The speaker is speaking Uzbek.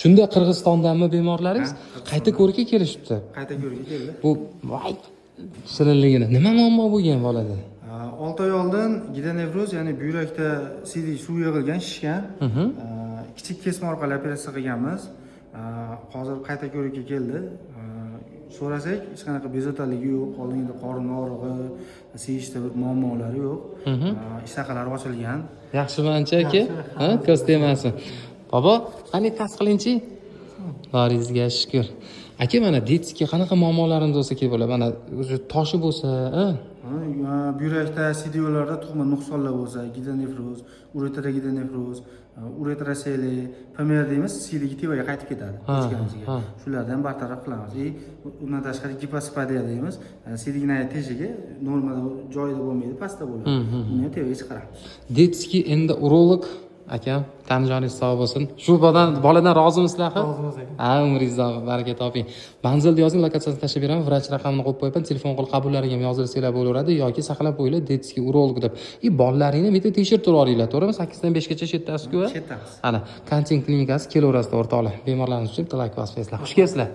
Shunda Qirg'izistondanmi bemorlaringiz? Ha, Qayta ko'rikka kelishibdi. Qayta ko'rikka keldi. Bu voy shirinligini. Nima muammo bo'lgan bolada? 6 oy oldin gidronefroz, ya'ni buyrakda siydik suv yig'ilgan, shishgan. Kichik kesma orqali operatsiya qilganmiz. Hozir qayta ko'rikka keldi. So'rasak, hech qanaqa bezovtaligi yo'q, oldingida qorin og'rig'i, siyishda bir muammolari yo'q. Ishtahalari ochilgan. Yaxshimi ancha, aka? Ha, ko'z tegmasin. Bobo, qani tas qilingchi? Boringizga shukur. Aka, mana детский qanaqa muammolarimiz bo'lsa kelib bo'ladi? Mana o'zi toshi bo'lsa, a? Ha, buyrakda, siydik yo'llarda tug'ma nuqsonlar bo'lsa, gidronefroz, ureterogidronefroz, ureteroseli, ПМР deymiz, siydigi tevaga qaytib ketadi o'chganimizga. Shularni ham bartaraf qilamiz. И undan tashqari gipospadiya deymiz, siydik teshigi normada joyida bo'lmaydi, pastda bo'ladi. Uni ham tevaga chiqaramiz. Детский endourolog akam, tan joningiz sog' bo'lsin. Shu boladan rozimisizlar axir? Rozimiz, aka. Ha, umringizda baraka toping. Manzilni yozing, lokatsiyasini tashlab beraman, vrach raqamini qo'yib qo'yaman, telefon qilib qabullariga ham yozilsanglar bo'laveradi yoki saqlab qo'yinglar детский urolog deb. И bolalaringni bitta tekshirib turaveringlar, to'g'rimi? 8 dan 5 gacha shu yerdasiz-ku, a? Shu yerdamiz. Ana, Kontin klinikasi, kelaverasizlar, o'rtoqlar. Bemorlarimiz uchun bitta layk bosib qo'yasizlar. Xush kelibsizlar.